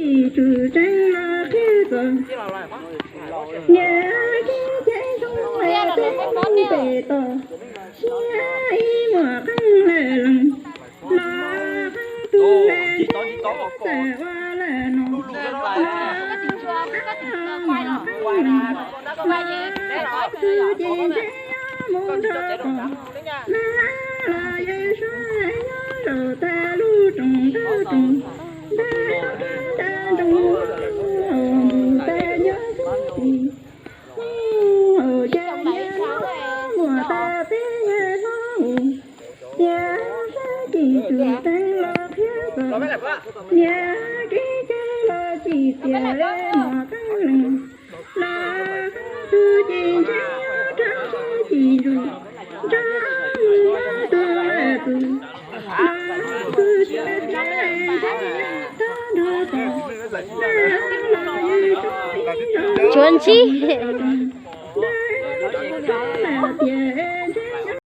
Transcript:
Tsis tsum tseeb los qhia txog niam kev cai zoo peb pem toj, siab ib muam qeej lawm lees, los qeej tus es txawm ua lawm no, los qeej muam qeej lees, los tus ces ntshe nyob mus nrog tom, los los yawg Suav nyob zaum tag lub roos nrog roos, ntag ntag nroos mus tag nyob xub tim, mus hauv cas yawg hlob muam tas peb yawg hlob mus, tias sab kis tus teeb los qhia txog, niam kev cai los tsis tias muam qeej lees, los qeej tus ces ntshe nyob rau sab kis ntsuas, nrog mus nrog tus lawm tus, los tus ces ntshe nyob tag nrho tom, ntag los yawg Suav ib zaug, tsuav ntsib, ntag ntag tias